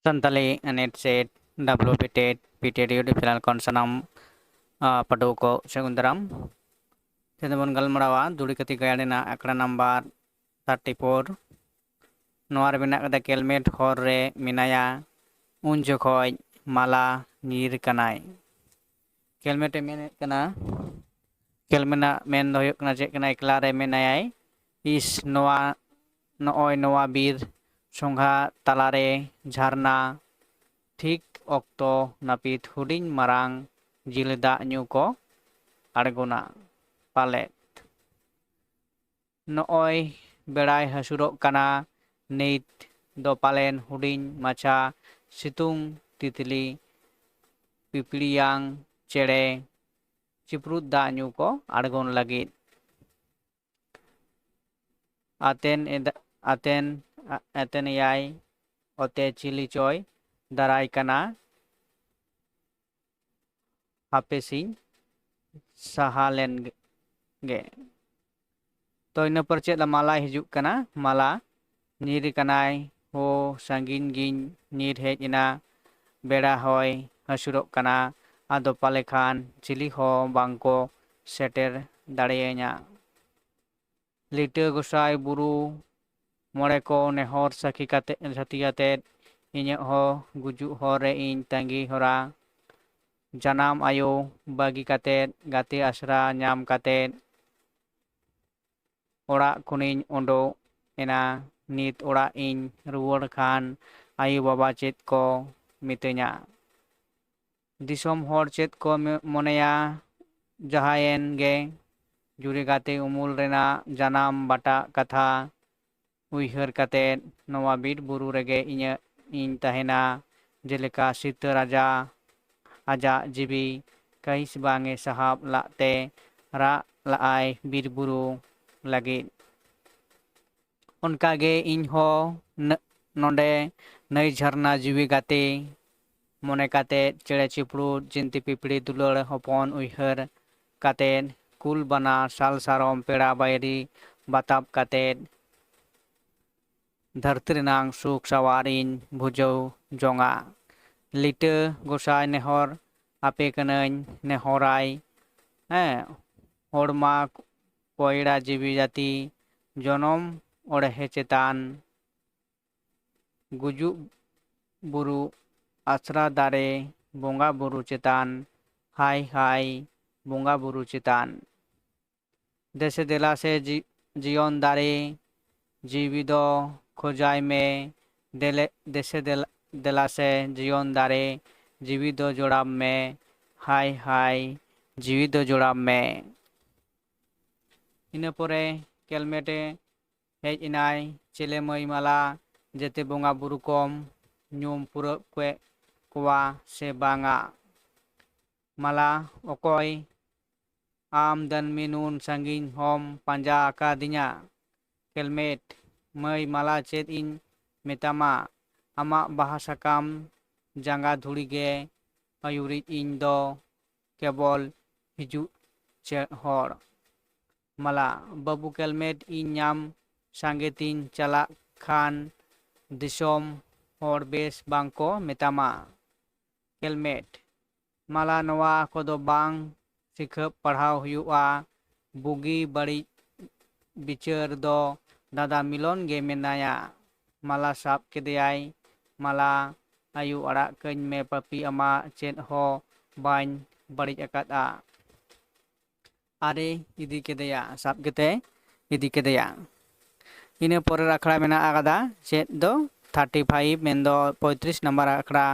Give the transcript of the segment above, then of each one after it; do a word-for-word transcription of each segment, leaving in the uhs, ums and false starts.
Santali NET SET WB TET PTET YouTube channel ᱠᱷᱚᱱ ᱥᱟᱱᱟᱢ ᱯᱟᱹᱴᱷᱩᱣᱟᱹ ᱠᱚ ᱥᱟᱹᱜᱩᱱ ᱫᱟᱨᱟᱢ᱾ ᱛᱮᱦᱮᱧ ᱫᱚᱵᱚᱱ ᱜᱟᱞᱢᱟᱨᱟᱣᱟ ᱫᱩᱲᱤᱠᱟᱹᱛᱤ ᱜᱟᱭᱟᱱ ᱨᱮᱱᱟᱜ ᱟᱠᱷᱲᱟ ᱱᱟᱢᱵᱟᱨ ᱛᱷᱟᱨᱴᱤ ᱯᱷᱳᱨ᱾ ᱱᱚᱣᱟ ᱨᱮ ᱢᱮᱱᱟᱜ ᱠᱟᱫᱟ, ᱠᱮᱞᱢᱮᱴ ᱦᱚᱨ ᱨᱮ ᱢᱮᱱᱟᱭᱟ, ᱩᱱ ᱡᱚᱠᱷᱚᱡ ᱢᱟᱞᱟ ᱧᱤᱨ ᱠᱟᱱᱟᱭ᱾ ᱠᱮᱞᱢᱮᱴ ᱮ ᱢᱮᱱᱮᱫ ᱠᱟᱱᱟ, ᱠᱮᱞᱢᱮᱱᱟᱜ ᱢᱮᱱ ᱫᱚ ᱦᱩᱭᱩᱜ ᱠᱟᱱᱟ ᱪᱮᱫ ᱠᱟᱱᱟ, ᱮᱠᱞᱟ ᱨᱮ ᱢᱮᱱᱟᱭᱟᱭ᱾ ᱤᱥ, ᱱᱚᱣᱟ, ᱱᱚᱜᱼᱚᱭ ᱱᱚᱣᱟ ᱵᱤᱨ ᱥᱚᱸᱜᱷᱟ ᱛᱟᱞᱟᱨᱮ ᱡᱷᱟᱨᱱᱟ ᱴᱷᱤᱠ ᱚᱠᱛᱚ ᱱᱟᱹᱯᱤᱛ ᱦᱩᱰᱤᱧ ᱢᱟᱨᱟᱝ ᱡᱤᱞ ᱫᱟᱜ ᱧᱩ ᱠᱚ ᱟᱬᱜᱚᱱᱟ ᱯᱟᱞᱮᱫ᱾ ᱱᱚᱜᱼᱚᱭ ᱵᱮᱲᱟᱭ ᱦᱟᱹᱥᱩᱨᱚᱜ ᱠᱟᱱᱟ, ᱱᱤᱛ ᱫᱚ ᱯᱟᱞᱮᱱ ᱦᱩᱰᱤᱧ ᱢᱟᱪᱷᱟ ᱥᱤᱛᱩᱝ ᱛᱤᱛᱞᱤ ᱯᱤᱯᱤᱲᱤᱭᱟᱝ ᱪᱮᱬᱮ ᱪᱤᱯᱨᱩᱫ ᱫᱟᱜ ᱧᱩ ᱠᱚ ᱟᱬᱜᱚᱱ ᱞᱟᱹᱜᱤᱫ᱾ ᱟᱛᱮᱱ ᱮᱫ-, ᱟᱛᱮᱱ, ᱟ-, ᱟᱛᱮᱱᱮᱭᱟᱭ ᱚᱛᱮ ᱪᱤᱞᱤ ᱪᱚᱭ ᱫᱟᱨᱟᱭ ᱠᱟᱱᱟ, ᱦᱟᱯᱮᱥᱤᱧ ᱥᱟᱦᱟ ᱞᱮᱱ ᱜᱮ᱾ ᱛᱚ, ᱤᱱᱟᱹ ᱯᱚᱨ ᱪᱮᱫ ᱢᱟᱞᱟᱭ ᱦᱤᱡᱩᱜ ᱠᱟᱱᱟ? ᱢᱟᱞᱟ ᱧᱤᱨ ᱠᱟᱱᱟᱭ, ᱦᱳ, ᱥᱟᱺᱜᱤᱧ ᱜᱤᱧ ᱧᱤᱨ ᱦᱮᱡ ᱮᱱᱟ, ᱵᱮᱲᱟ ᱦᱚᱭ ᱦᱟᱹᱥᱩᱨᱚᱜ ᱠᱟᱱᱟ, ᱟᱫᱚ ᱯᱟᱞᱮ ᱠᱷᱟᱱ ᱪᱤᱞᱤ ᱦᱚᱸ ᱵᱟᱝ ᱠᱚ ᱥᱮᱴᱮᱨ ᱫᱟᱲᱮᱭᱟᱹᱧᱟ᱾ ᱞᱤᱴᱟᱹ ᱜᱚᱸᱥᱟᱭ ᱵᱩᱨᱩ ᱢᱚᱬᱮ ᱠᱚ ᱱᱮᱦᱚᱨ ᱥᱟᱹᱠᱷᱤ ᱠᱟᱛᱮ, ᱥᱟᱹᱛᱷᱤ ᱠᱟᱛᱮᱫ, ᱤᱧᱟᱹᱜ ᱦᱚᱸ ᱜᱩᱡᱩᱜ ᱦᱚᱨ ᱨᱮ ᱤᱧ ᱛᱟᱺᱜᱤ ᱦᱚᱨᱟ᱾ ᱡᱟᱱᱟᱢ ᱟᱭᱳ ᱵᱟᱹᱜᱤ ᱠᱟᱛᱮᱫ, ᱜᱟᱛᱮ ᱟᱥᱨᱟ ᱧᱟᱢ ᱠᱟᱛᱮᱫ, ᱚᱲᱟᱜ ᱠᱷᱚᱱᱤᱧ ᱩᱰᱩᱠ ᱮᱱᱟ᱾ ᱱᱤᱛ ᱚᱲᱟᱜ ᱤᱧ ᱨᱩᱣᱟᱹᱲ ᱠᱷᱟᱱ ᱟᱭᱳ ᱵᱟᱵᱟ ᱪᱮᱫ ᱠᱚ ᱢᱤᱛᱟᱹᱧᱟ? ᱫᱤᱥᱚᱢ ᱦᱚᱲ ᱪᱮᱫ ᱠᱚ ᱢᱮ-, ᱢᱚᱱᱮᱭᱟ? ᱡᱟᱦᱟᱸᱭᱮᱱ ᱜᱮ, ᱡᱩᱨᱤ ᱜᱟᱛᱮ ᱩᱢᱩᱞ ᱨᱮᱱᱟᱜ ᱡᱟᱱᱟᱢ ᱵᱟᱴᱟᱜ ᱠᱟᱛᱷᱟ ᱩᱭᱦᱟᱹᱨ ᱠᱟᱛᱮᱫ, ᱱᱚᱣᱟ ᱵᱤᱨ ᱵᱩᱨᱩ ᱨᱮᱜᱮ ᱤᱧᱟᱹᱜ, ᱤᱧ ᱛᱟᱦᱮᱱᱟ᱾ ᱡᱮᱞᱮᱠᱟ ᱥᱤᱛᱟᱹ ᱨᱟᱡᱟ ᱟᱡᱟᱜ ᱡᱤᱣᱤ ᱠᱟᱹᱦᱤᱥ ᱵᱟᱝ ᱮ ᱥᱟᱦᱟᱵ ᱞᱟᱜ ᱛᱮ ᱨᱟᱜ ᱞᱟᱜᱼᱟᱭ ᱵᱤᱨ ᱵᱩᱨᱩ ᱞᱟᱹᱜᱤᱫ, ᱚᱱᱠᱟᱜᱮ ᱤᱧ ᱦᱚᱸ ᱱᱚ-, ᱱᱚᱰᱮ ᱱᱟᱹᱭ ᱡᱷᱟᱨᱱᱟ ᱡᱤᱣᱤ ᱜᱟᱛᱮ ᱢᱚᱱᱮ ᱠᱟᱛᱮᱫ, ᱪᱮᱬᱮ ᱪᱤᱯᱨᱩᱫ ᱡᱤᱱᱛᱤ ᱯᱤᱯᱤᱲᱤ ᱫᱩᱞᱟᱹᱲ ᱦᱚᱯᱚᱱ ᱩᱭᱦᱟᱹᱨ ᱠᱟᱛᱮᱫ, ᱠᱩᱞ ᱵᱟᱱᱟ ᱥᱟᱞ ᱥᱟᱨᱚᱢ ᱯᱮᱲᱟ ᱵᱟᱹᱭᱨᱤ ᱵᱟᱛᱟᱵ ᱠᱟᱛᱮᱫ, ᱫᱷᱟᱹᱨᱛᱤ ᱨᱮᱱᱟᱝ ᱥᱩᱠ ᱥᱟᱶᱟᱨᱤᱧ ᱵᱷᱩᱡᱟᱹᱣ ᱡᱚᱝᱟ᱾ ᱞᱤᱴᱟᱹ ᱜᱚᱸᱥᱟᱭ ᱱᱮᱦᱚᱨ ᱟᱯᱮ ᱠᱟᱹᱱᱟᱹᱧ ᱱᱮᱦᱚᱨᱟᱭ, ᱦᱮᱸ, ᱦᱚᱲᱢᱟ ᱠᱚᱭᱲᱟ ᱡᱤᱣᱤ ᱡᱟᱹᱛᱤ, ᱡᱚᱱᱚᱢ ᱚᱲᱦᱮ ᱪᱮᱛᱟᱱ, ᱜᱩᱡᱩᱜ ᱵᱩᱨᱩ ᱟᱥᱨᱟ ᱫᱟᱨᱮ, ᱵᱚᱸᱜᱟ ᱵᱩᱨᱩ ᱪᱮᱛᱟᱱ, ᱦᱟᱭ ᱦᱟᱭ ᱵᱚᱸᱜᱟ ᱵᱩᱨᱩ ᱪᱮᱛᱟᱱ᱾ ᱫᱮᱥᱮ ᱫᱮᱞᱟ ᱥᱮ ᱡᱤ-, ᱡᱤᱭᱚᱱ ᱫᱟᱨᱮ, ᱡᱤᱣᱤ ᱫᱚ ᱠᱷᱚᱡᱟᱭ ᱢᱮ, ᱫᱮᱞᱮ-, ᱫᱮᱥᱮ ᱫᱮᱞᱟ, ᱫᱮᱞᱟ ᱥᱮ ᱡᱤᱭᱚᱱ ᱫᱟᱨᱮ, ᱡᱤᱣᱤ ᱫᱚ ᱡᱚᱲᱟᱣ ᱢᱮ, ᱦᱟᱭ ᱦᱟᱭ ᱡᱤᱣᱤ ᱫᱚ ᱡᱚᱲᱟᱣ ᱢᱮ᱾ ᱤᱱᱟᱹ ᱯᱚᱨᱮ ᱠᱮᱞᱢᱮᱴᱮ ᱦᱮᱡ ᱮᱱᱟᱭ, ᱪᱮᱞᱮ ᱢᱟᱹᱭ ᱢᱟᱞᱟ, ᱡᱮᱛᱮ ᱵᱚᱸᱜᱟ ᱵᱩᱨᱩ ᱠᱚᱢ ᱧᱩᱢ ᱯᱩᱨᱟᱹᱜ ᱠᱮᱫ ᱠᱚᱣᱟ ᱥᱮ ᱵᱟᱝᱟ? ᱢᱟᱞᱟ, ᱚᱠᱚᱭ ᱟᱢ ᱫᱟᱹᱱᱢᱤ ᱱᱩᱱ ᱥᱟᱺᱜᱤᱧ ᱦᱚᱢ ᱯᱟᱸᱡᱟ ᱟᱠᱟᱫᱤᱧᱟ? ᱠᱮᱞᱢᱮᱴ, ᱢᱟᱹᱭ ᱢᱟᱞᱟ ᱪᱮᱫ ᱤᱧ ᱢᱮᱛᱟᱢᱟ, ᱟᱢᱟᱜ ᱵᱟᱦᱟ ᱥᱟᱠᱟᱢ ᱡᱟᱸᱜᱟ ᱫᱷᱩᱲᱤ ᱜᱮ ᱟᱹᱭᱩᱨᱤᱡ ᱤᱧ ᱫᱚ ᱠᱮᱵᱚᱞ ᱦᱤᱡᱩᱜ ᱪᱮᱫ ᱦᱚᱲ᱾ ᱢᱟᱞᱟ, ᱵᱟᱹᱵᱩ ᱠᱮᱞᱢᱮᱴ ᱤᱧ ᱧᱟᱢ ᱥᱟᱸᱜᱮ ᱛᱤᱧ ᱪᱟᱞᱟᱜ ᱠᱷᱟᱱ ᱫᱤᱥᱚᱢ ᱦᱚᱲ ᱵᱮᱥ ᱵᱟᱝ ᱠᱚ ᱢᱮᱛᱟᱢᱟ᱾ ᱠᱮᱞᱢᱮᱴ, ᱢᱟᱞᱟ ᱱᱚᱣᱟ ᱠᱚᱫᱚ ᱵᱟᱝ ᱥᱤᱠᱷᱟᱹᱵ ᱯᱟᱲᱦᱟᱣ ᱦᱩᱭᱩᱜᱼᱟ, ᱵᱩᱜᱤ ᱵᱟᱹᱲᱤᱡ ᱵᱤᱪᱟᱹᱨ ᱫᱚ ᱫᱟᱫᱟ ᱢᱤᱞᱚᱱ ᱜᱮ ᱢᱮᱱᱟᱭᱟ᱾ ᱢᱟᱞᱟ ᱥᱟᱵ ᱠᱮᱫᱮᱭᱟᱭ, ᱢᱟᱞᱟ ᱟᱭᱳ ᱟᱲᱟᱜ ᱠᱟᱹᱧ ᱢᱮ ᱯᱟᱹᱯᱤ, ᱟᱢᱟᱜ ᱪᱮᱫ ᱦᱚᱸ ᱵᱟᱹᱧ ᱵᱟᱹᱲᱤᱡ ᱟᱠᱟᱫᱼᱟ᱾ ᱟᱨᱮ ᱤᱫᱤ ᱠᱮᱫᱮᱭᱟ, ᱥᱟᱵ ᱠᱟᱛᱮ ᱤᱫᱤ ᱠᱮᱫᱮᱭᱟ᱾ ᱤᱱᱟᱹ ᱯᱚᱨᱮᱨ ᱟᱠᱷᱲᱟ ᱢᱮᱱᱟᱜ ᱟᱠᱟᱫᱟ ᱪᱮᱫ ᱫᱚ ᱛᱷᱟᱨᱴᱤ ᱯᱷᱟᱭᱤᱵᱷ, ᱢᱮᱱᱫᱚ ᱯᱚᱸᱭᱛᱨᱤᱥ ᱱᱟᱢᱵᱟᱨ ᱟᱠᱷᱲᱟ᱾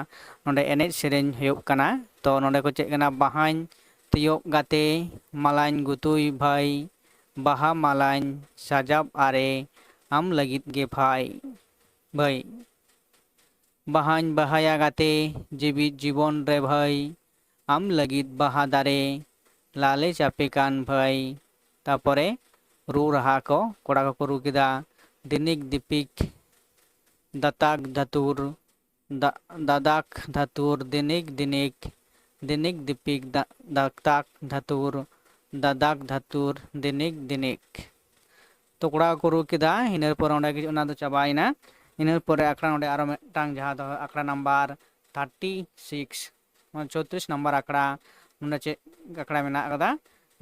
ᱱᱚᱰᱮ ᱮᱱᱮᱡ ᱥᱮᱨᱮᱧ ᱦᱩᱭᱩᱜ ᱠᱟᱱᱟ᱾ ᱛᱚ ᱱᱚᱰᱮ ᱠᱚ ᱪᱮᱫ ᱠᱟᱱᱟ, ᱵᱟᱦᱟᱧ ᱛᱤᱭᱳᱜ ᱜᱟᱛᱮ, ᱢᱟᱞᱟᱧ ᱜᱩᱛᱩᱭ ᱵᱷᱟᱹᱭ, ᱵᱟᱦᱟ ᱢᱟᱞᱟᱧ ᱥᱟᱡᱟᱵ ᱟᱨᱮ, ᱟᱢ ᱞᱟᱹᱜᱤᱫ ᱜᱮ ᱵᱷᱟᱹᱭ, ᱵᱷᱟᱹᱭ᱾ ᱵᱟᱦᱟᱧ ᱵᱟᱦᱟᱭᱟ ᱜᱟᱛᱮ, ᱡᱤᱣᱤᱫ ᱡᱤᱵᱚᱱ ᱨᱮ ᱵᱷᱟᱹᱭ, ᱟᱢ ᱞᱟᱹᱜᱤᱫ ᱵᱟᱦᱟ ᱫᱟᱨᱮ, ᱞᱟᱞᱮ ᱪᱟᱯᱮ ᱠᱟᱱ ᱵᱷᱟᱹᱭ᱾ ᱛᱟᱯᱚᱨᱮ ᱨᱩ ᱨᱟᱦᱟ ᱠᱚ, ᱠᱚᱲᱟ ᱠᱚᱠᱚ ᱨᱩ ᱠᱮᱫᱟ, ᱫᱤᱱᱤᱠ ᱫᱤᱯᱤᱠ ᱫᱟᱛᱟᱠ ᱫᱷᱟᱛᱩᱨ, ᱫᱟ-, ᱫᱟᱫᱟᱠ ᱫᱷᱟᱛᱩᱨ ᱫᱤᱱᱤᱠ ᱫᱤᱱᱤᱠ, ᱫᱤᱱᱤᱠ ᱫᱤᱯᱤᱠ ᱫᱟ-, ᱫᱟᱛᱟᱠ ᱫᱷᱟᱛᱩᱨ, ᱫᱟᱫᱟᱠ ᱫᱷᱟᱛᱩᱨ ᱫᱤᱱᱤᱠ ᱫᱤᱱᱤᱠ᱾ ᱛᱚ ᱠᱚᱲᱟ ᱠᱚ ᱨᱩ ᱠᱮᱫᱟ, ᱤᱱᱟᱹ ᱯᱚᱨᱮ ᱚᱸᱰᱮ ᱜᱮ ᱚᱱᱟ ᱫᱚ ᱪᱟᱵᱟᱭᱮᱱᱟ᱾ ᱤᱱᱟᱹ ᱯᱚᱨᱮ ᱟᱠᱷᱲᱟ ᱱᱚᱸᱰᱮ ᱟᱨᱚ ᱢᱤᱫᱴᱟᱝ ᱡᱟᱦᱟᱸ ᱫᱚ ᱟᱠᱷᱲᱟ ᱱᱟᱢᱵᱟᱨ ᱛᱷᱟᱨᱴᱤ ᱥᱤᱠᱥ, ᱢᱟᱱᱮ ᱪᱳᱛᱨᱤᱥ ᱱᱟᱢᱵᱟᱨ ᱟᱠᱷᱲᱟ, ᱱᱚᱸᱰᱮ ᱪᱮᱫ ᱟᱠᱷᱲᱟ ᱢᱮᱱᱟᱜ ᱟᱠᱟᱫᱟ?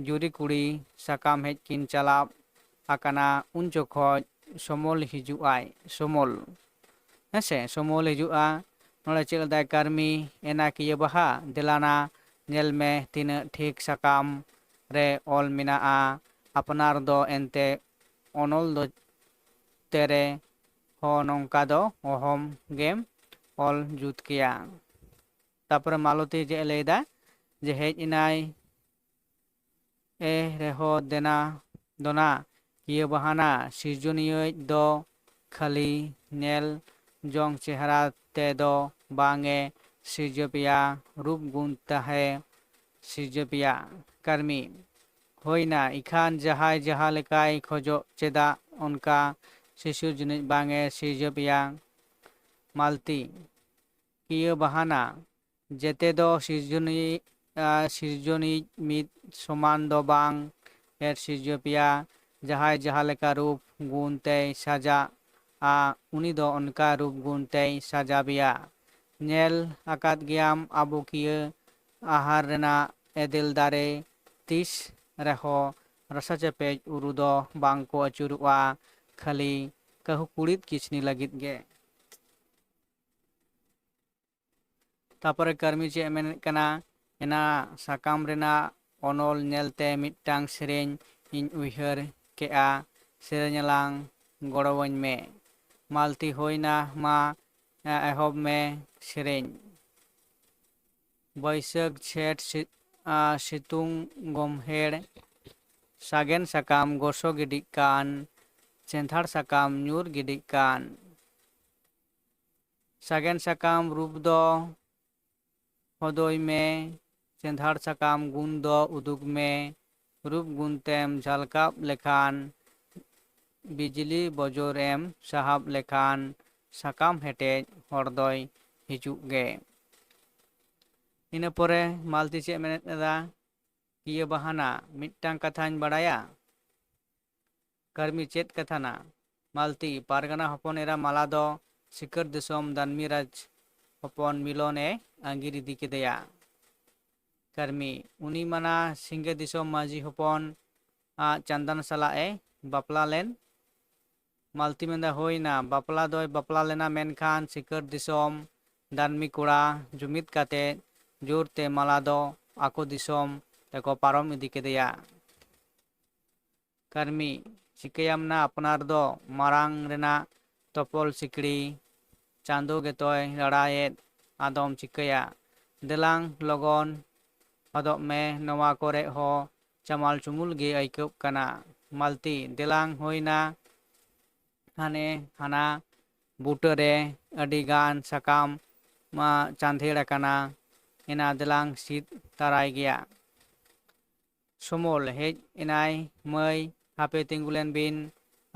ᱡᱩᱨᱤ ᱠᱩᱲᱤ ᱥᱟᱠᱟᱢ ᱦᱮᱡ ᱠᱤᱱ ᱪᱟᱞᱟᱣ ᱟᱠᱟᱱᱟ, ᱩᱱ ᱡᱚᱠᱷᱚᱡ ᱥᱚᱢᱚᱞ ᱦᱤᱡᱩᱜ ᱟᱭ, ᱥᱚᱢᱚᱞ, ᱦᱮᱸ ᱥᱮ, ᱥᱚᱢᱚᱞ ᱦᱤᱡᱩᱜᱼᱟ᱾ ᱱᱚᱰᱮ ᱪᱮᱫ ᱞᱮᱫᱟᱭ ᱠᱟᱹᱨᱢᱤ? ᱮᱱᱟ ᱠᱤᱭᱟᱹ ᱵᱟᱦᱟ, ᱫᱮᱞᱟᱱᱟ, ᱧᱮᱞ ᱢᱮ ᱛᱤᱱᱟᱹᱜ ᱴᱷᱤᱠ ᱥᱟᱠᱟᱢ ᱨᱮ ᱚᱞ ᱢᱮᱱᱟᱜᱼᱟ, ᱟᱯᱱᱟᱨ ᱫᱚ ᱮᱱᱛᱮ ᱚᱱᱚᱞ ᱫᱚ ᱛᱮᱨᱮ ᱦᱚᱸ ᱱᱚᱝᱠᱟ ᱫᱚ ᱚᱦᱚᱢ ᱜᱮᱢ ᱚᱞ ᱡᱩᱛ ᱠᱮᱭᱟ᱾ ᱛᱟᱯᱚᱨᱮ ᱢᱟᱞᱚᱛᱤ ᱪᱮᱫ ᱮ ᱞᱟᱹᱭᱫᱟ? ᱡᱮ ᱦᱮᱡ ᱮᱱᱟᱭ ᱮ ᱨᱮᱦᱚᱸ ᱫᱮᱱᱟ ᱫᱚᱱᱟ ᱠᱤᱭᱟᱹ ᱵᱟᱦᱟᱱᱟ, ᱥᱤᱨᱡᱚᱱᱤᱭᱟᱹ ᱫᱚ ᱠᱷᱟᱹᱞᱤ ᱧᱮᱞ ᱡᱚᱝ ᱪᱮᱦᱨᱟ ᱛᱮᱫᱚ ᱵᱟᱝ ᱮ ᱥᱤᱨᱡᱟᱹᱯᱮᱭᱟ, ᱨᱩᱯ ᱜᱩᱱ ᱛᱟᱦᱮᱸ ᱥᱤᱨᱡᱟᱹᱯᱮᱭᱟ᱾ ᱠᱟᱹᱨᱢᱤ, ᱦᱩᱭᱱᱟ, ᱤᱠᱷᱟᱱ ᱡᱟᱦᱟᱸᱭ ᱡᱟᱦᱟᱸ ᱞᱮᱠᱟᱭ ᱠᱷᱚᱡᱚᱜ ᱪᱮᱫᱟᱜ ᱚᱱᱠᱟ ᱥᱤᱥᱤᱨ ᱡᱟᱹᱱᱤᱡ ᱵᱟᱝ ᱮ ᱥᱤᱨᱡᱟᱹᱯᱮᱭᱟ᱾ ᱢᱟᱞᱛᱤ, ᱠᱤᱭᱟᱹ ᱵᱟᱦᱟᱱᱟ, ᱡᱮᱛᱮ ᱫᱚ ᱥᱤᱨᱡᱚᱱᱤᱡ, ᱟ, ᱥᱤᱨᱡᱚᱱᱤᱡ ᱢᱤᱫ ᱥᱚᱢᱟᱱ ᱫᱚ ᱵᱟᱝ ᱮ ᱥᱤᱨᱡᱟᱹᱯᱮᱭᱟ᱾ ᱡᱟᱦᱟᱸᱭ ᱡᱟᱦᱟᱸ ᱞᱮᱠᱟ ᱨᱩᱯ ᱜᱩᱱ ᱛᱮᱭ ᱥᱟᱡᱟᱜᱼᱟ, ᱩᱱᱤ ᱫᱚ ᱚᱱᱠᱟ ᱨᱩᱯ ᱜᱩᱱ ᱛᱮᱭ ᱥᱟᱡᱟᱣᱮᱭᱟ᱾ ᱧᱮᱞ ᱟᱠᱟᱫ ᱜᱮᱭᱟᱢ ᱟᱵᱚ ᱠᱤᱭᱟᱹ ᱟᱦᱟᱨ ᱨᱮᱱᱟᱜ ᱮᱫᱮᱞ ᱫᱟᱨᱮ, ᱛᱤᱥ ᱨᱮᱦᱚᱸ ᱨᱟᱥᱟ ᱪᱮᱯᱮᱡ ᱩᱨᱩ ᱫᱚ ᱵᱟᱝ ᱠᱚ ᱟᱹᱪᱩᱨᱚᱜᱼᱟ, ᱠᱷᱟᱹᱞᱤ ᱠᱟᱹᱦᱩ ᱠᱩᱲᱤᱫ ᱠᱤᱥᱱᱤ ᱞᱟᱹᱜᱤᱫ ᱜᱮ᱾ ᱛᱟᱯᱚᱨᱮ ᱠᱟᱹᱨᱢᱤ ᱪᱮᱫ ᱮ ᱢᱮᱱᱮᱫ ᱠᱟᱱᱟ? ᱮᱱᱟ ᱥᱟᱠᱟᱢ ᱨᱮᱱᱟᱜ ᱚᱱᱚᱞ ᱧᱮᱞᱛᱮ ᱢᱤᱫᱴᱟᱝ ᱥᱮᱨᱮᱧ ᱤᱧ ᱩᱭᱦᱟᱹᱨ ᱠᱮᱜᱼᱟ, ᱥᱮᱨᱮᱧ ᱟᱞᱟᱝ ᱜᱚᱲᱚᱣᱟᱹᱧ ᱢᱮ᱾ ᱢᱟᱞᱛᱤ, ᱦᱩᱭᱱᱟ, ᱢᱟ ᱮᱦᱚᱵ ᱢᱮ ᱥᱮᱨᱮᱧ᱾ ᱵᱟᱹᱭᱥᱟᱹᱠᱷ ᱡᱷᱮᱸᱴ ᱥᱤ-, ᱟ, ᱥᱤᱛᱩᱝ ᱜᱚᱢᱦᱮᱲ, ᱥᱟᱜᱮᱱ ᱥᱟᱠᱟᱢ ᱜᱚᱥᱚ ᱜᱤᱰᱤᱜ ᱠᱟᱱ, ᱪᱮᱸᱫᱷᱟᱲ ᱥᱟᱠᱟᱢ ᱧᱩᱨ ᱜᱤᱰᱤᱜ ᱠᱟᱱ᱾ ᱥᱟᱜᱮᱱ ᱥᱟᱠᱟᱢ ᱨᱩᱯ ᱫᱚ ᱦᱚᱫᱚᱭ ᱢᱮ, ᱪᱮᱸᱫᱷᱟᱲ ᱥᱟᱠᱟᱢ ᱜᱩᱱ ᱫᱚ ᱩᱫᱩᱜᱽ ᱢᱮ, ᱨᱩᱯ ᱜᱩᱱ ᱛᱮᱢ ᱡᱷᱟᱞᱠᱟᱣ ᱞᱮᱠᱷᱟᱱ, ᱵᱤᱡᱽᱞᱤ ᱵᱚᱡᱚᱨᱮᱢ ᱥᱟᱦᱟᱣ ᱞᱮᱠᱷᱟᱱ, ᱥᱟᱠᱟᱢ ᱦᱮᱴᱮᱡ ᱦᱚᱲ ᱫᱚᱭ ᱦᱤᱡᱩᱜ ᱜᱮ᱾ ᱤᱱᱟᱹ ᱯᱚᱨᱮ ᱢᱟᱞᱛᱤ ᱪᱮᱫ ᱢᱮᱱᱮᱫ ᱞᱮᱫᱟ? ᱠᱤᱭᱟᱹ ᱵᱟᱦᱟᱱᱟ, ᱢᱤᱫᱴᱟᱝ ᱠᱟᱛᱷᱟᱧ ᱵᱟᱲᱟᱭᱟ, ᱠᱟᱹᱨᱢᱤ, ᱪᱮᱫ ᱠᱟᱛᱷᱟ ᱱᱟ? ᱢᱟᱞᱛᱤ, ᱯᱟᱨᱜᱟᱱᱟ ᱦᱚᱯᱚᱱ ᱮᱨᱟ ᱢᱟᱞᱟ ᱫᱚ ᱥᱤᱠᱟᱹᱨ ᱫᱤᱥᱚᱢ ᱫᱟᱹᱱᱢᱤ ᱨᱟᱡᱽ ᱦᱚᱯᱚᱱ ᱢᱤᱞᱚᱱ ᱮ ᱟᱸᱜᱤᱨ ᱤᱫᱤ ᱠᱮᱫᱮᱭᱟ᱾ ᱠᱟᱹᱨᱢᱤ, ᱩᱱᱤ ᱢᱟᱱᱟ ᱥᱤᱸᱜᱮ ᱫᱤᱥᱚᱢ ᱢᱟᱹᱡᱷᱤ ᱦᱚᱯᱚᱱ ᱟᱜ ᱪᱟᱸᱫᱟᱱ ᱥᱟᱞᱟᱜ ᱮ ᱵᱟᱯᱞᱟ ᱞᱮᱱ᱾ ᱢᱟᱞᱛᱤ ᱢᱮᱱᱫᱟ, ᱦᱳᱭᱱᱟ, ᱵᱟᱯᱞᱟ ᱫᱚᱭ ᱵᱟᱯᱞᱟ ᱞᱮᱱᱟ, ᱢᱮᱱᱠᱷᱟᱱ ᱥᱤᱠᱟᱹᱨ ᱫᱤᱥᱚᱢ ᱫᱟᱹᱱᱢᱤ ᱠᱚᱲᱟ ᱡᱩᱢᱤᱫ ᱠᱟᱛᱮ ᱡᱳᱨ ᱛᱮ ᱢᱟᱞᱟ ᱫᱚ ᱟᱠᱚ ᱫᱤᱥᱚᱢ ᱛᱮᱠᱚ ᱯᱟᱨᱚᱢ ᱤᱫᱤ ᱠᱮᱫᱮᱭᱟ᱾ ᱠᱟᱹᱨᱢᱤ, ᱪᱤᱠᱟᱹᱭᱟᱢ ᱱᱟ, ᱟᱯᱱᱟᱨ ᱫᱚ ᱢᱟᱨᱟᱝ ᱨᱮᱱᱟᱜ ᱛᱚᱯᱚᱞ ᱥᱤᱠᱲᱤ, ᱪᱟᱸᱫᱚ ᱜᱮᱛᱚᱭ ᱨᱟᱲᱟᱭᱮᱫ, ᱟᱫᱚᱢ ᱪᱤᱠᱟᱹᱭᱟ? ᱫᱮᱞᱟᱝ ᱞᱚᱜᱚᱱ ᱦᱚᱫᱚᱜ ᱢᱮ, ᱱᱚᱣᱟ ᱠᱚᱨᱮ ᱦᱚᱸ ᱪᱟᱢᱟᱞ ᱪᱩᱢᱩᱞ ᱜᱮ ᱟᱹᱭᱠᱟᱹᱜ ᱠᱟᱱᱟ᱾ ᱢᱟᱞᱛᱤ, ᱫᱮᱞᱟᱝ ᱦᱩᱭᱱᱟ, ᱦᱟᱱᱮ ᱦᱟᱱᱟ ᱵᱩᱴᱟᱹᱨᱮ ᱟᱹᱰᱤ ᱜᱟᱱ ᱥᱟᱠᱟᱢ ᱢᱟ ᱪᱟᱸᱫᱷᱮᱲ ᱟᱠᱟᱱᱟ, ᱮᱱᱟ ᱫᱮᱞᱟᱝ ᱥᱤᱫ ᱛᱟᱨᱟᱭ ᱜᱮᱭᱟ᱾ ᱥᱩᱢᱚᱞ ᱦᱮᱡ ᱮᱱᱟᱭ, ᱢᱟᱹᱭ, ᱦᱟᱯᱮ ᱛᱤᱸᱜᱩ ᱞᱮᱱ ᱵᱤᱱ,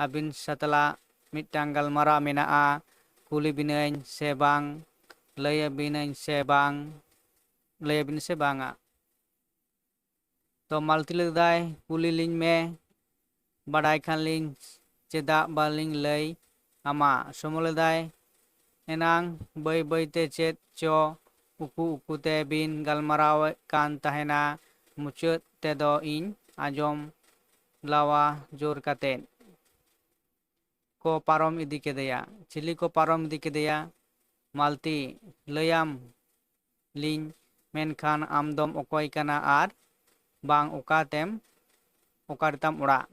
ᱟᱹᱵᱤᱱ ᱥᱟᱛᱞᱟᱜ ᱢᱤᱫᱴᱟᱝ ᱜᱟᱞᱢᱟᱨᱟᱣ ᱢᱮᱱᱟᱜᱼᱟ, ᱠᱩᱞᱤ ᱵᱤᱱᱟᱹᱧ ᱥᱮ ᱵᱟᱝ, ᱞᱟᱹᱭ ᱟᱹᱵᱤᱱᱟᱹᱧ ᱥᱮ ᱵᱟᱝ, ᱞᱟᱹᱭ ᱟᱹᱵᱤᱱ ᱥᱮ ᱵᱟᱝᱟ? ᱛᱚ ᱢᱟᱞᱛᱤ ᱞᱟᱹᱭ ᱞᱮᱫᱟᱭ, ᱠᱩᱞᱤ ᱞᱤᱧ ᱢᱮ, ᱵᱟᱰᱟᱭ ᱠᱷᱟᱱ ᱞᱤᱧ ᱪᱮᱫᱟᱜ ᱵᱟᱞᱤᱧ ᱞᱟᱹᱭ ᱟᱢᱟ? ᱥᱩᱢᱚᱞ ᱞᱟᱹᱭ ᱞᱮᱫᱟᱭ, ᱮᱱᱟᱝ ᱵᱟᱹᱭ ᱵᱟᱹᱭ ᱛᱮ ᱪᱮᱫ ᱪᱚ ᱩᱠᱩ ᱩᱠᱩ ᱛᱮ ᱵᱤᱱ ᱜᱟᱞᱢᱟᱨᱟᱣᱮᱫ ᱠᱟᱱ ᱛᱟᱦᱮᱱᱟ, ᱢᱩᱪᱟᱹᱫ ᱛᱮᱫᱚ ᱤᱧ ᱟᱸᱡᱚᱢ ᱞᱟᱣᱟ ᱡᱳᱨ ᱠᱟᱛᱮ᱾ ᱠᱚ ᱯᱟᱨᱚᱢ ᱤᱫᱤ ᱠᱮᱫᱮᱭᱟ᱾ ᱪᱤᱞᱤ ᱠᱚ ᱯᱟᱨᱚᱢ ᱤᱫᱤ ᱠᱮᱫᱮᱭᱟ? ᱢᱟᱞᱛᱤ, ᱞᱟᱹᱭᱟᱢ ᱞᱤᱧ, ᱢᱮᱱᱠᱷᱟᱱ ᱟᱢ ᱫᱚᱢ ᱚᱠᱚᱭ ᱠᱟᱱᱟ ᱟᱨ ᱵᱟᱝ ᱚᱠᱟ ᱛᱮᱢ, ᱚᱠᱟ ᱨᱮᱛᱟᱢ ᱚᱲᱟᱜ?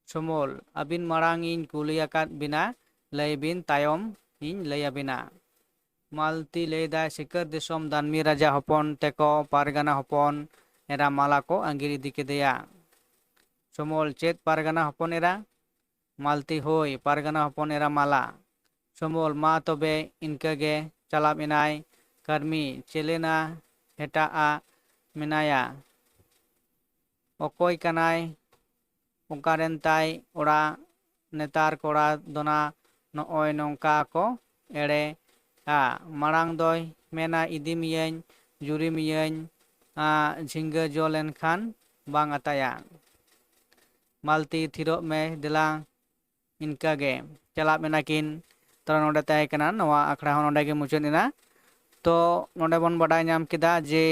ᱥᱩᱢᱚᱞ, ᱟᱹᱵᱤᱱ ᱢᱟᱲᱟᱝ ᱤᱧ ᱠᱩᱞᱤ ᱟᱠᱟᱫ ᱵᱤᱱᱟ, ᱞᱟᱹᱭ ᱵᱤᱱ, ᱛᱟᱭᱚᱢ ᱤᱧ ᱞᱟᱹᱭ ᱟᱵᱤᱱᱟ᱾ ᱢᱟᱞᱛᱤ ᱞᱟᱹᱭᱫᱟᱭ, ᱥᱤᱠᱟᱹᱨ ᱫᱤᱥᱚᱢ ᱫᱟᱹᱱᱢᱤ ᱨᱟᱡᱟ ᱦᱚᱯᱚᱱ ᱛᱮᱠᱚ ᱯᱟᱨᱜᱟᱱᱟ ᱦᱚᱯᱚᱱ ᱮᱨᱟ ᱢᱟᱞᱟ ᱠᱚ ᱟᱸᱜᱤᱨ ᱤᱫᱤ ᱠᱮᱫᱮᱭᱟ᱾ ᱥᱩᱢᱚᱞ, ᱪᱮᱫ ᱯᱟᱨᱜᱟᱱᱟ ᱦᱚᱯᱚᱱ ᱮᱨᱟ? ᱢᱟᱞᱛᱤ, ᱦᱳᱭ, ᱯᱟᱨᱜᱟᱱᱟ ᱦᱚᱯᱚᱱ ᱮᱨᱟ ᱢᱟᱞᱟ᱾ ᱥᱩᱢᱚᱞ, ᱢᱟ ᱛᱚᱵᱮ ᱤᱱᱠᱟᱹ ᱜᱮ ᱪᱟᱞᱟᱣ ᱮᱱᱟᱭ᱾ ᱠᱟᱹᱨᱢᱤ, ᱪᱮᱞᱮᱱᱟ ᱦᱮᱴᱟᱜᱼᱟ ᱢᱮᱱᱟᱭᱟ᱾ ᱚᱠᱚᱭ ᱠᱟᱱᱟᱭ? ᱚᱠᱟᱨᱮᱱ ᱛᱟᱭ ᱚᱲᱟᱜ? ᱱᱮᱛᱟᱨ ᱠᱚᱲᱟ ᱫᱚᱱᱟ ᱱᱚᱜᱼᱚᱭ ᱱᱚᱝᱠᱟ ᱠᱚ ᱮᱲᱮᱜᱼᱟ᱾ ᱢᱟᱲᱟᱝ ᱫᱚᱭ ᱢᱮᱱᱟ, ᱤᱫᱤ ᱢᱤᱭᱟᱹᱧ, ᱡᱩᱨᱤ ᱢᱤᱭᱟᱹᱧ, ᱟ, ᱡᱷᱤᱸᱜᱟᱹ ᱡᱚ ᱞᱮᱱᱠᱷᱟᱱ ᱵᱟᱝ ᱟᱛᱟᱭᱟ᱾ ᱢᱟᱞᱛᱤ, ᱛᱷᱤᱨᱚᱜ ᱢᱮ ᱫᱮᱞᱟ᱾ ᱤᱱᱠᱟᱹ ᱜᱮ ᱪᱟᱞᱟᱜ ᱢᱮᱱᱟ ᱠᱤᱱ᱾ ᱛᱚ, ᱱᱚᱰᱮ ᱛᱟᱦᱮᱸ ᱠᱟᱱᱟ, ᱱᱚᱣᱟ ᱟᱠᱷᱲᱟ ᱦᱚᱸ ᱱᱚᱰᱮ ᱜᱮ ᱢᱩᱪᱟᱹᱫ ᱮᱱᱟ᱾ ᱛᱚ, ᱱᱚᱰᱮ ᱵᱚᱱ ᱵᱟᱰᱟᱭ ᱧᱟᱢ ᱠᱮᱫᱟ ᱡᱮ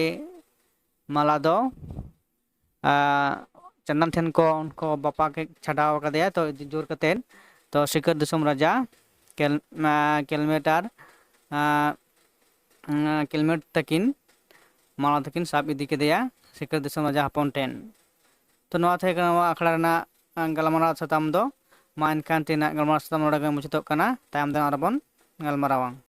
ᱢᱟᱞᱟ ᱫᱚ, ᱟᱸ, ᱪᱟᱱᱰᱟᱱ ᱴᱷᱮᱱ ᱠᱚ ᱩᱱᱠᱩ ᱵᱟᱯᱟ ᱠᱤᱱ ᱪᱷᱟᱰᱟᱣ ᱟᱠᱟᱫᱮᱭᱟ, ᱛᱚ, ᱡᱳᱨ ᱠᱟᱛᱮᱫ᱾ ᱛᱚ, ᱥᱤᱠᱟᱹᱨ ᱫᱤᱥᱚᱢ ᱨᱟᱡᱟ ᱠᱮᱞ-, ᱟᱸ, ᱠᱮᱞᱢᱮᱴ ᱟᱨ, ᱟᱸ, ᱟᱸ, ᱠᱮᱞᱢᱮᱴ ᱛᱟᱹᱠᱤᱱ ᱢᱟᱞᱟ ᱛᱟᱹᱠᱤᱱ ᱥᱟᱵ ᱤᱫᱤ ᱠᱮᱫᱮᱭᱟ ᱥᱤᱠᱟᱹᱨ ᱫᱤᱥᱚᱢ ᱨᱟᱡᱟ ᱦᱚᱯᱚᱱ ᱴᱷᱮᱱ᱾ ᱛᱚ, ᱱᱚᱣᱟ ᱛᱟᱦᱮᱸ ᱠᱟᱱᱟ ᱱᱚᱣᱟ ᱟᱠᱷᱲᱟ ᱨᱮᱱᱟᱜ, ᱟᱸ, ᱜᱟᱞᱢᱟᱨᱟᱣ ᱥᱟᱛᱟᱢ ᱫᱚ᱾ ᱢᱟ ᱮᱱᱠᱷᱟᱱ ᱛᱮᱦᱮᱧᱟᱜ ᱜᱟᱞᱢᱟᱨᱟᱣ ᱥᱟᱛᱟᱢ ᱱᱚᱰᱮ ᱜᱮ ᱢᱩᱪᱟᱹᱫᱚᱜ ᱠᱟᱱᱟ᱾ ᱛᱟᱭᱚᱢ ᱫᱟᱨᱟᱢ ᱟᱨᱚ ᱵᱚᱱ ᱜᱟᱞᱢᱟᱨᱟᱣᱟ᱾